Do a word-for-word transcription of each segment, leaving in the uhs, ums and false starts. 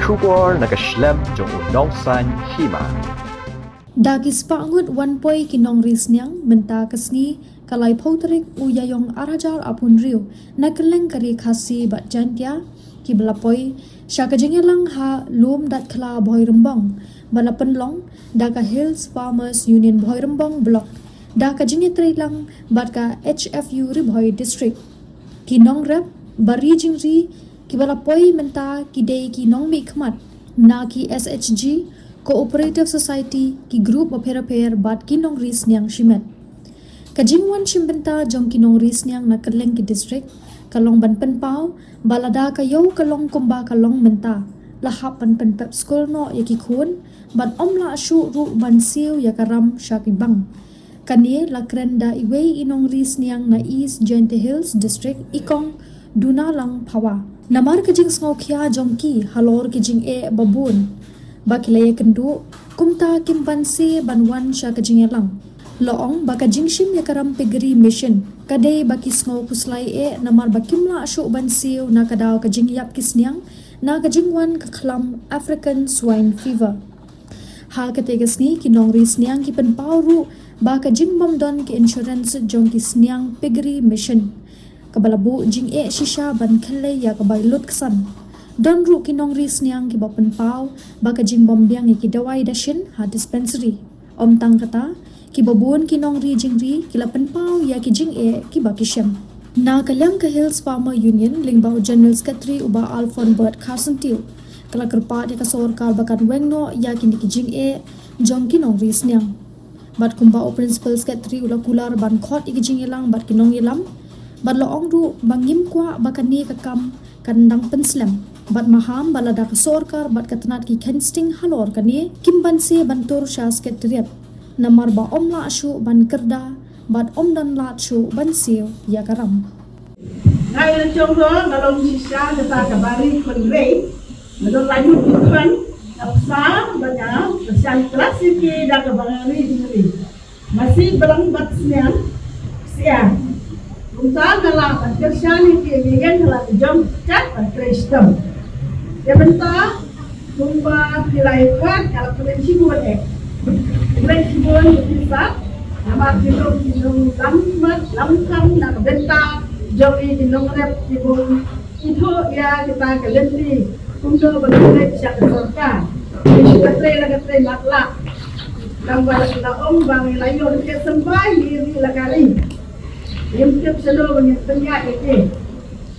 Khubor na ka shlem jong u Nongsaiñ Hima. Da ki spah ngut wan poi ki nongri sniang mynta ka sngi ka laiphew tarik u Ïaïong ar hajar arphew hynriew na kylleng ka ri Khasi bad Jaintia kiba la poi sha ka jingïalang ha Lum Datkhla Bhoirymbong ba la pynlong da ka Hills Farmers Union Bhoirymbong Block da ka jingïatreilang bad ka H F U Ri Bhoi District. Ki nongrep ba ri jingri kiba la poi mynta ki dei ki nongmihkhmat na ki S H G, Cooperative Society, ki group bapher bapher bad ki nongri sniang shimet. Ka jingwan shim bynta jong ki nongri sniang na kylleng ki district ka long ban pynpaw ba lada ka ïew ka long kumba ka long mynta, la hap ban pynpep skul noh ïa ki khun bad ym lah shuh ruh ban siew ïa ka ram sha ki bank. Kane la kren da iwei i nongri sniang na East Jaintia Hills District, i Kong Dunalang Phawa. Namar ka jingsngewkhia jong ki halor ki jingeh babun ba ki la ïakynduh, kumta kim banse ban wan sha ka jingïalang. La ong ba ka jingshim ïa ka ram piggery machine ka dei ba ki sngew khuslai eh namar ba kim lah shuh ban siew na ka daw ka jingïap ki sniang na ka jingwan ka khlam African Swine Fever. Ha katei ka sngi ki nongri sniang ki pynpaw ruh ba ka jingbym don ki insurance jong ki sniang piggery machine kaba la buh jingeh shisha ban khyllei ïa ka bai lut ksan. Don ruh ki nongri sniang kiba pynpaw ba ka jingbym biang ïa ki dawai dashin ha dispensary. Ym tang kata, kiba bun ki nongri jingri ki la pynpaw ïa ki jingeh kiba ki shem. Na ka liang ka Hills Farmer Union lyngba u General Secretary u Bah Alphonbert Kharsyntiew ka la kyrpad ïa ka sorkar ba kan weng noh ïa kine ki jingeh jong ki nongri sniang. Bad kumba u Principal Secretary u la kular ban khot ïa ki jingïalang bad ki nongïalam bad la ong ruh ba ngim kwah ba kane ka kam kan dang pynslem bad maham ba lada ka sorkar bad ka tnat ki kheiñ sting halor kane, kim banse ban tur sha Secretariat namar ba ym lah shuh ban kyrda bad ym don lad shuh ban siew ïa ka ram. Ngai la jong ro nga long shisha kata ka bari khun rei. Nga don la yu ki khun, nga psa ba nga pyrshang klas ïa ki da kaba nga ri jingri. Masi balang bad sniang sia. Kumta nga la ban kyrshan ïa ki ïa ngi ïa la ka jong kat ban trei shitom. Ïa mynta kumba ki la ïa kwah ka la kren shibun eh. Kren shibun ïa ki sa. Namar ki long ki long lam mat lam kham na ka bynta jong i ki nongrep ki bun. Ithuh ïa kita ka lynti kumno ba ngi leit sha ka sorkar. Ngi shu ka trei la ka trei matlah. Tang ba la ong ba ngi la ïoh ka symbai ngi ri la ka ri. Ngim tip shano ba ngin pynïaid ïa ki.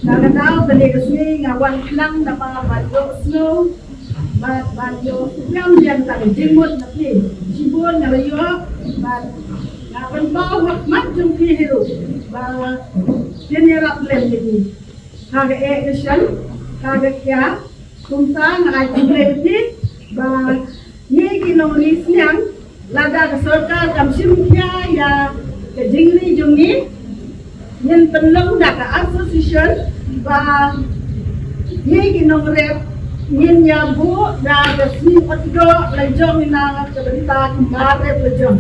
Nga ka daw kane ka sngi nga wan khnang namar ban ïoh sngew bad ban ïoh pdiang biang ka jingmut na phi. Shibun nga la ïoh bad nga pynpaw ha khmat jong phi hi ruh ba kin ïarap lem ïa ki. Ha ka eh ka shan, ha ka khia, kumta nga ai khublei ïa phi ba ngi ki nongri sniang, lada ka sorkar kam shim khia ïa ka jingri jong ngi, ngin pynlong da ka association ba ngi ki nongrep ngin ïa buh da ka sngi Utdoh la jong ïa na ka bynta ki nongrep la jong.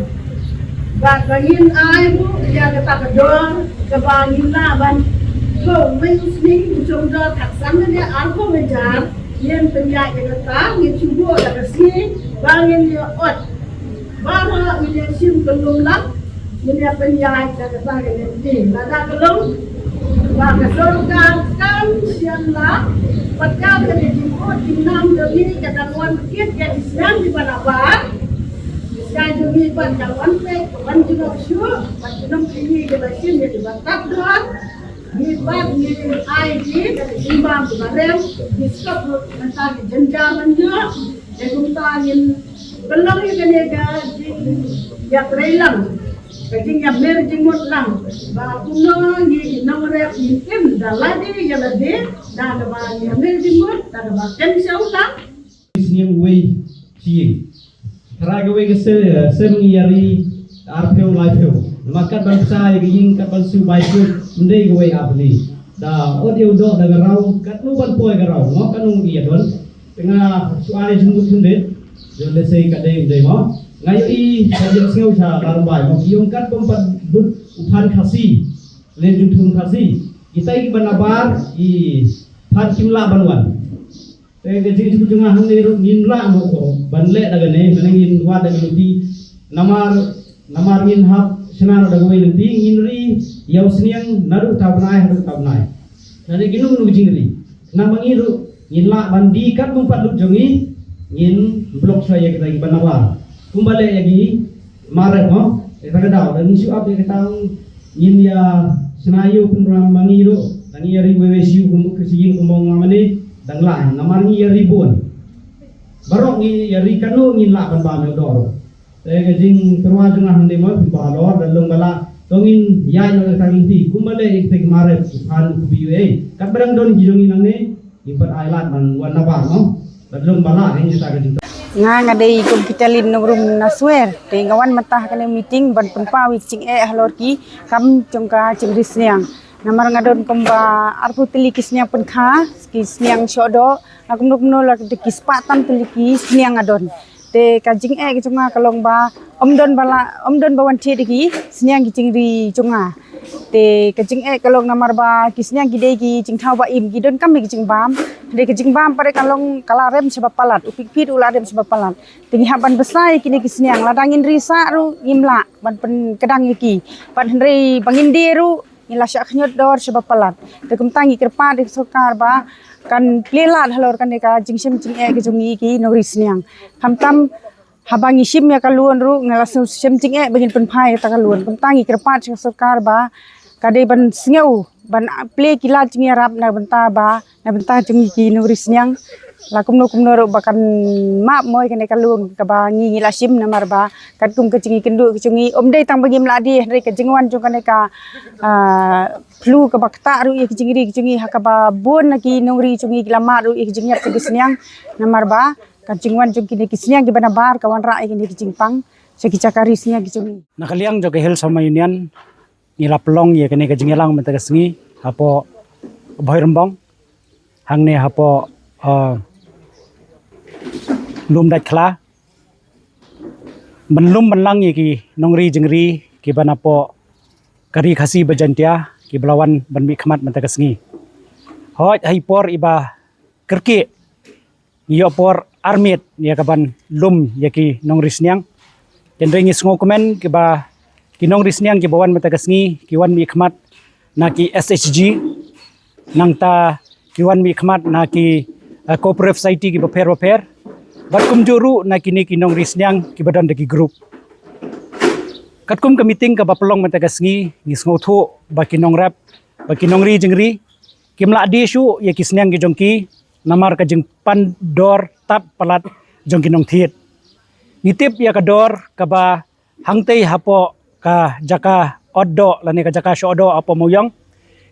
Bad ba ngin ai buh ïa kata ka dor kaba ngin lah ban thoh mei u sning u jong dor khatsan ne arphew hajar ngin pynïaid ïa kata ngin shu buh da ka sngi ba ngin ïa ot. Baroh ngin ïa shim kyllum lang ngin ïa pynïaid da kata ka lynti. Lada ka long ba ka sorkar kam shym la pynjah ka jingmut jingnang jong ngi ka dang wan kit ïa ki sniang kiba nabar. Ki sniang jong ngi ban ka wan peit ka wan jngoh shuh ban ki nongkynnoh kiba shim ïa kiba tad dor. Ngi pat ngi ai ki ka jingbam kiba rem ki sop lut mynta ki jynjar ban ïoh. Te kumta ngin pynlong ïa kane ka jingïatreilang, ka jingïamir jingmut lang ba kumno ngi ki nongrep ngin im da lade ïa lade da kaba ngi ïamir jingmut da kaba kem sha u tang. Sniang wei jing. Trai kawei ka se, eh, sem ngi ïa ri arphew laiphew. Namar kat ban psa ïa ka ïing kat ban siew bai siew ym dei kawei ar bli. Da ot ïa u doh da ka raw katno ban poi ka raw. Mo katno ngi ïa don. Te nga shu ai jingmut khyndiat. Ïa lehse ka dei ym dei mo. Nga ïohi ka jingsngew sha Larymbai mo ki ong kat bym pat lut u phan Khasi. Len jingthung Khasi. Kitai kiba nabar ki phan kim lah ban wan. Ka jingïathuh jong nga hangne ruh ngim lah mo ko ban leh da kane, mane ngin wad da kane ti. Namar, namar ngin hap shna da kawei lynti, ngin ri ïa u sniang naduh ta bnai haduh ta bnai. Lane kino kino ki jingri. Namar ngi ruh ngin lah ban die katkum pat lut jong ngi, ngin block shuwa ïa kita kiba nabar. Kumba leh ïa ki Marep mo, ïa kata ka daw, da ngi shu ap ïa kata ngin ïa shna ïa u pynram ma ngi ruh, da ngi ïa ri wei wei shu kum ka shu ïing kumba nga mane, dang lah, namar ngi ïa ri bun. Baroh ngi ïa ri kano ngin lah ban bam ïa u doh ruh. Te ka jingtyrwa jong nga hangne mo, phi ba halor, da long ba lah, to ngin ïa ïa kata ngin ti, kumba leh ïa kita ki Marep, ki phan, ki B U A, kat ba dang don ki jong ngi nangne, Ngi pat ai lad ban wan nabar mo. Bad long ba lah ngi ta ka jingto. Nga nga dei kum Kitalin Nongrum Naswer. Te nga wan mynta ha kane meeting ban pynpaw ïa ki jingeh halor ki kam jong ka jingri sniang. Namar nga don kumba arphew tylli ki sniang pynkha, ki sniang shoh doh, la kumno kumno la ki spah tam tylli ki sniang nga don. Te ka jingeh ka jong nga ka long ba ym don ba la, ym don ba wan thied ïa ki sniang ki jingri jong nga. Te ka jingeh ka long namar ba ki sniang ki dei ki jingthaw ba im, ki donkam ïa ki jingbam. Hynrei ka jingbam pat ka long ka la rem shaba palat, u pitpit u la rem shaba palat. Te ngi hap ban bsa ïa kine ki sniang, lada ngin ri sah ruh ngim lah ban pynkdang ïa ki. Pat hynrei ba ngin die ruh ngi la shah khñiot dor shaba palat. Te kumta ngi kyrpad ïa ka sorkar ba kan plie lad halor kane ka jingshem jingeh ka jong ngi ki nongri sniang. Khamtam haba ngi shim ïa ka loan ruh ngi la shu shem jingeh ba ngin pynphai ïa ka loan. Kumta ngi kyrpad sha ka sorkar ba ka dei ban sngew ban plie ki lad jingïarap na bynta ba, na bynta jong ngi ki nongri sniang. La kumno kumno ruh ba kan map mo ïa kane ka loan kaba ngi ngi la shim namar ba katkum ka jingïakynduh ka jong ngi, ym dei tang ba ngim lah die, hynrei ka jingwan jong kane ka, ah, flu kaba ktah ruh ïa ki jingri ki jong ngi, ha kaba bun na ki nongri jong ngi ki la mad ruh ïa ki jingïap jong ki sniang. Namar ba ka jingwan jong kine ki sniang kiba nabar ka wanrah ïa kine ki jingpang sha ki jaka ri sniang ki jong ngi. Na ka liang jong ka Hill Sawma Union ngi la pynlong ïa kane ka jingïalang mynta ka sngi hapoh Bhoirymbong, hangne hapoh, ah, Lumdaitkhla, ban lum ban lang ïa ki nongri jingri kiba napoh ka ri Khasi bad Jaiñtia kiba la wan ban mihkhmat mynta ka sngi. Hooid, ha i por iba kyrkieh ngi ïoh por armet ïa ka ban lum ïa ki nongri sniang. Hynrei ngi sngewkmen kiba ki nongri sniang kiba wan mynta ka sngi ki wan mihkhmat na ki S H G, nangta ki wan mihkhmat na ki, eh, cooperative society kiba pher ba pher. Bad kumjuh ruh na kine ki nongri sniang kiba don da ki group. Katkum ka meeting kaba pynlong mynta ka sngi, ngi sngewthuh ba ki nongrep, ba ki nongri jingri kim lah die shuh ïa ki sniang ki jong ki namar ka jingpan dor tad palat jong ki nongthied. Ngi tip ïa ka dor kaba hangtei hapoh ka jaka ot doh lane ka jaka shoh doh hapoh Mawiong,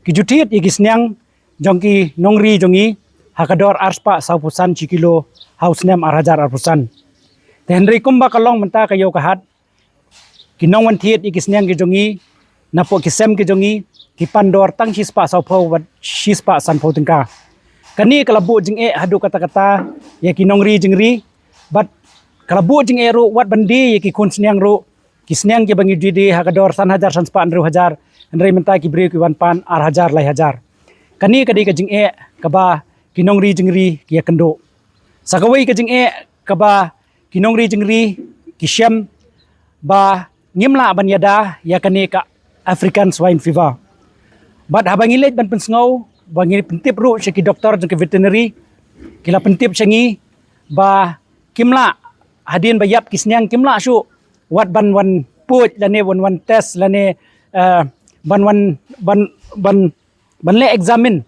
ki ju thied ïa ki sniang jong ki nongri jong ngi ha ka dor arspah sawphew san shi kilo ha u snem ar hajar arphew san. Te hynrei kumba ka long mynta ka ïew ka hat, ki nongwan thied ïa ki sniang ki jong ngi napoh ki sem ki jong ngi ki pan dor tang shispah sawphew bad shispah sanphew tyngka. Kane ka la buh jingeh haduh katta katta ïa ki nongri jingri, bad ka la buh jingeh ruh wat ban die ïa ki khun sniang ruh, ki sniang kiba ngi die die ha ka dor san hajar sanspah hynriew hajar, hynrei mynta ki briew ki wan pan ar hajar lai hajar. Kane ka dei ka jingeh kaba ki nongri jingri ki ïakynduh. Sa kawei ka jingeh kaba ki nongri jingri ki shem ba ngim lah ban ïada ïa kane ka African Swine Fever. Bad haba ngi leit ban pynsngew, ba ngi pyntip ruh sha ki doktor jong ki veterinary, ki la pyntip sha ngi ba kim lah, hadien ba ïap ki sniang kim lah shuh wat ban wan puid lane wan wan test lane, eh, ban wan, ban, ban ban leh examine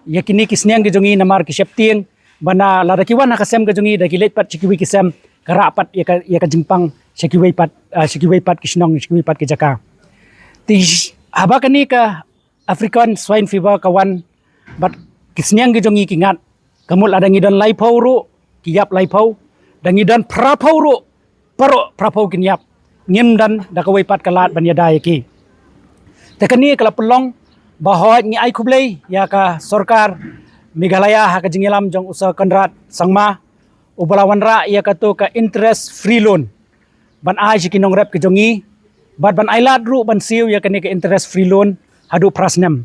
ïa kine ki sniang ki jong ngi namar ki sheptieng, ba na lada ki wan ha ka sem ka jong ngi da ki leit pat sha kiwei ki sem, ka rah pat ïa ka, ïa ka jingpang sha kiwei pat, ah, sha kiwei pat ki shnong, sha kiwei pat ki jaka. Te haba kane ka African Swine Fever ka wan bad ki sniang ki jong ngi ki ngat, ka mut lada ngi don laiphew ruh ki ïap laiphew, da ngi don phraphew ruh baroh phraphew kin ïap. Ngim don da kawei pat ka lad ban ïada ïa ki. Te kane ka la pynlong ba hooid ngi ai khublei ïa ka sorkar Meghalaya ha ka jingïalam jong u Sir Conrad Sangma, uba la wanrah ïa kato ka interest free loan ban ai sha ki nongrep ki jong ngi, bad ban ai lad ruh ban siew ïa kane ka interest free loan haduh phra snem.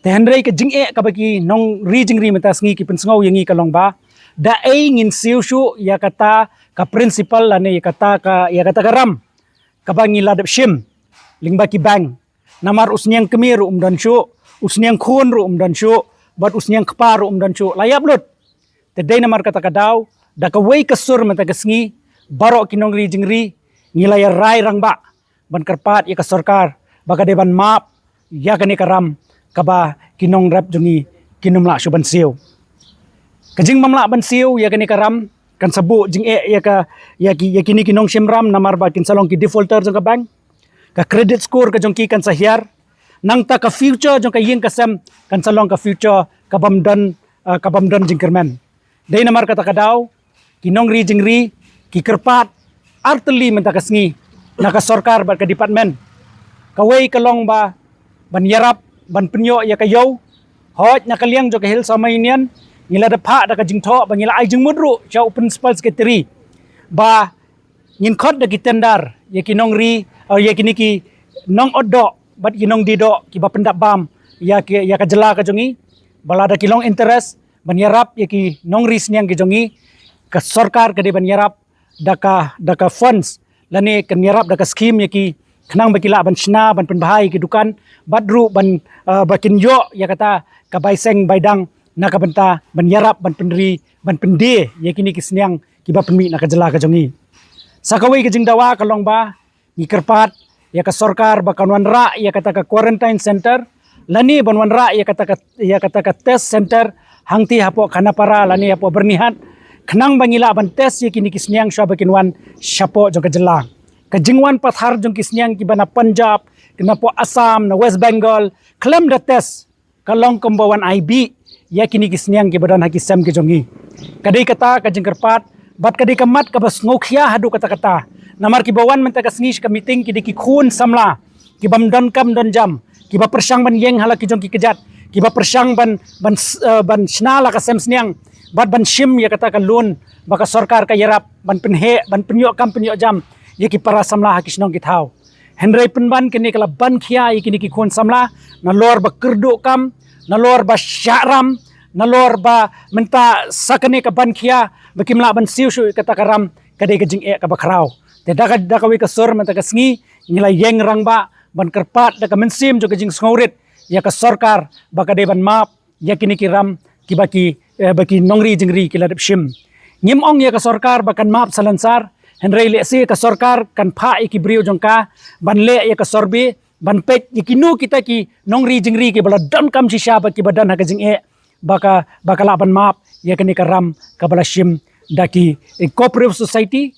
Te hynrei ka jingeh kaba ki nongri jingri mynta sngi ki pynsngew ïa ngi ka long ba Da ei ngin siew shuh ïa kata ka principle lane ïa kata ka, ïa kata ka ram kaba ngi la dep shim lyngba ki bank? Namar u sniang kmie ruh um don shuh, u sniang khun ruh um don shuh, bad u sniang kpa ruh um don shuh, la ïap lut. Te dei namar kata ka daw, da kawei ka sur mynta ka sngi, baroh ki nongri jingri ngi la ïa rai rangbah ban kyrpad ïa ka sorkar ba ka dei ban map ïa kane ka ram kaba ki nongrep jong ngi kin ym lah shuh ban siew. Ka jingbym lah ban siew ïa kane ka ram kan sa buh jingeh ïa ka, ïa ki, ïa kine ki nongshim ram, namar ba kin sa long ki defaulter jong ka bank. Ka credit score ka jong ki kan sa hiar. Nangta ka future jong ka ïing ka sem kan sa long ka future kabym don, ah, kabym don jingkyrmen. Dei namar kata ka daw, ki nongri jingri ki kyrpad artylli mynta ka sngi na ka sorkar bad ka department. Kawei ka long ba ban ïarap ban pynïoh ïa ka ïew. Hooid, na ka liang jong ka Hill Sohma Union ngi la dep phah da ka jingthoh ba ngi la ai jingmut ruh sha u principal secretary ba ngin khot da ki tender ïa ki nongri, eh, ïa kine ki nongot doh bad ki nongdie doh kiba pyndap bam ïa ki, ïa ka jylla ka jong ngi. Ba lada ki long interest ban ïarap ïa ki nongri sniang ki jong ngi, ka sorkar ka dei ban ïarap da ka, da ka funds, lane kan ïarap da ka scheme ïa ki, khnang ba ki lah ban shna, ban pynbha ïa ki dukan, bad ruh ban, ah, ba kin ïoh ïa kata ka bai seng bai dang na ka bynta ban ïarap, ban pynri, ban pyndie ïa kine ki sniang kiba pynmih na ka jylla ka jong ngi. Sa kawei ka jingdawa ka long ba ngi kyrpad ïa ka sorkar ba kan wanrah ïa kata ka quarantine center, lane ban wanrah ïa kata ka, ïa kata ka test center hangtei hapoh Khanapara lane hapoh Byrnihat, khnang ba ngi lah ban test ïa kine ki sniang shuwa ba kin wan shapoh jong ka jylla. Ka jingwan pathar jong ki sniang kiba na Punjab, ki napoh Assam, na West Bengal, khlem da test, ka long kumba wan ai bih ïa kine ki sniang kiba don ha ki sem ki jong ngi. Ka dei kata ka jingkyrpad bad ka dei ka mat kaba sngewkhia haduh katta katta. Namar kiba wan mynta ka sngi sha ka meeting ki dei ki khun samla kibym don kam don jam, kiba pyrshang ban ïeng ha la ki jong ki kjat, kiba pyrshang ban, ban s-, eh, ban shna la ka sem sniang bad ban shim ïa kata ka loan ba ka sorkar ka ïarap ban pynheh, ban pynïoh kam pynïoh jam ïa ki para samla ha ki shnong ki thaw. Hynrei pynban kane ka la ban khia ïa kine ki khun samla, nalor ba kyrduh kam, nalor ba shah ram, nalor ba mynta sa kane ka ban khia ba kim lah ban siew shuh ïa kata ka ram, ka dei ka jingeh kaba khraw. Te da ka, da kawei ka sur mynta ka sngi ngi la ïeng rangbah ban kyrpad da ka mynsiem jong ka jingsngewrit ïa ka sorkar ba ka dei ban map ïa kine ki ram kiba ki, eh, ba ki nongri jingri ki la dep shim. Ngim ong ïa ka sorkar ba kan map salonsar, hynrei lehse ka sorkar kan phah ïa ki briew jong ka ban leh ïa ka survey, ban peit ïa kino kita ki nongri jingri kiba la donkam shisha bad kiba don ha ka jingeh ba ka, ba ka lah ban map ïa kane ka ram kaba la shim da ki, eh, cooperative society,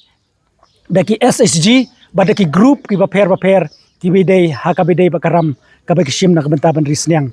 da ki S H G, bad da ki group kiba pher ba pher kiba dei ha kaba dei bad ka ram kaba ki shim na ka bynta ban ri sniang.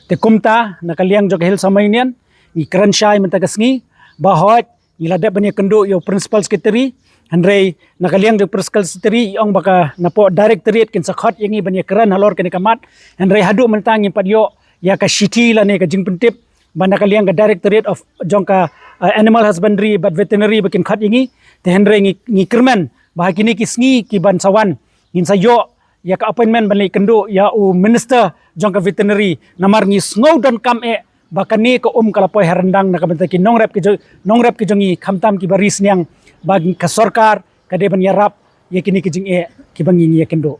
Te kumta na ka liang jong ka Hill Sohma Union ngi kren shai mynta ka sngi ba hooid ngi la dep ban ïakynduh ïa u principal secretary, hynrei na ka liang jong u principal secretary i ong ba ka napoh directorate kin sa khot ïa ngi ban ïakren halor kane ka mat, hynrei haduh mynta ngim pat ïoh ïa ka shithi lane ka jingpyntip ba na ka liang ka directorate of jong ka, uh, animal husbandry bad veterinary ba kin khot ïa ngi. Te hynrei ngi, ngi kyrmen ba ha kine ki sngi kiban sa wan ngin sa ïoh ïa ka appointment ban leit kynduh ïa u minister jong ka veterinary, namar ngi sngew donkam eh ba kane ka um ka la poi ha ryndang na ka bynta ki nongrep ki jong, nongrep ki jong ngi, khamtam kiba ri sniang, ba ka sorkar ka dei ban ïarap ïa kine ki jingeh kiba ngi, ngi ïakynduh.